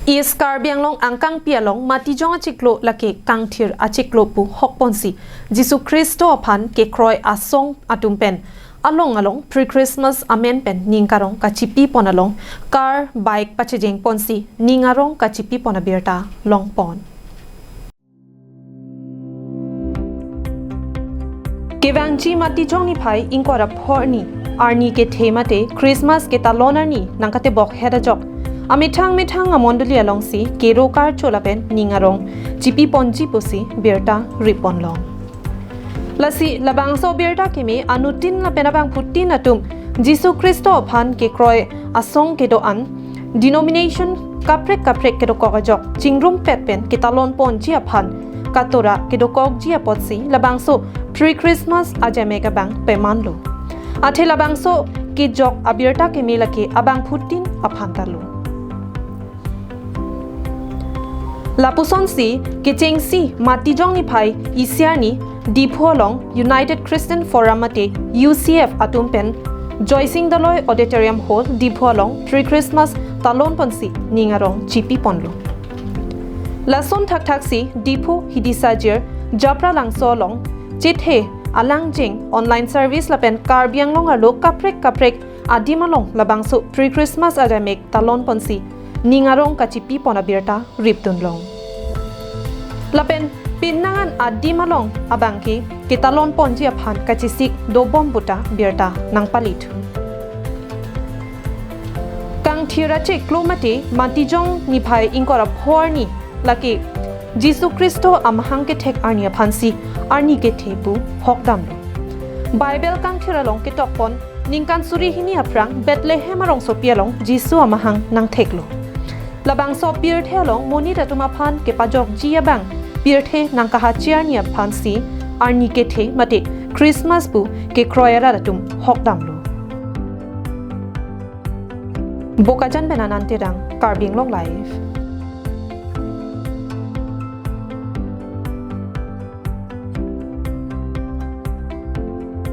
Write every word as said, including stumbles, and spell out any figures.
East Karbi Anglong angkangpi along Matijong achiklo lake Kangthir achiklo pu hokponsi Jisu Khristo aphan kekroi asong atum pen along along pre-Christmas amen pen ning karong kachipipon along car, bike pachejengponsi ning arong kachipipon abirta longpon. Kevangji Matijong niphai ingkoi ra pho arni, arni kethe mate Christmas ketalon arni nangkatebok het ajok, amethang methang amondoli alongsi kero karcho lapen ning arong chipiponji pusi birta ripponlong. Lasi labangso birta keme anuttin lapen abangphutin atum Jisu Khristo aphan kekroi asong kedo-an denomination kaprek kaprek kedokok ajok chingrumpet pen ketalonponji aphan katora kedokokji apotsi labangso pre-Christmas ajamek abang pemanlo. Athe labangso kejok abirta keme lake abangphutin aphan talo. Lapusonsi kechengsi Matijong niphai isi arni Diphu along United Christian Forum mate U C F atum pen Joysing Doloi Auditorium Hall Diphu along pre-Christmas talonponsi ning arong chipiponlo. Lason thakthaksi Diphu Hidisajir Japralangso along chethe alangjeng online service lapen Karbi Anglong arlo kaprek kaprek adim along labangso pre-Christmas ajamek talonponsi ning arong kachipipon abirta ripdunlong. Lapen pinnangan adim along abangke ketalonponji aphan kachesik dobom puta birta nangpalithu. Kangthir achiklo mate Matijong niphai ingkoi ra pho arni lake Jisu Khristo amahang kethek arni aphansi arni kethe pu hokdamlo. Bible Kangthir along ketokpon ningkan suri hini aphrang Bethlehem arongsopi along Jisu amahang nangtheklo. Labangso pirthe along monit atum aphan kepajokji abang pirthe nangkahachi arni aphansi arni kethe mate Christmas pu kekroi arat atum hokdamlo. Bokajan pen Anand Terang, Karbi Anglong Live.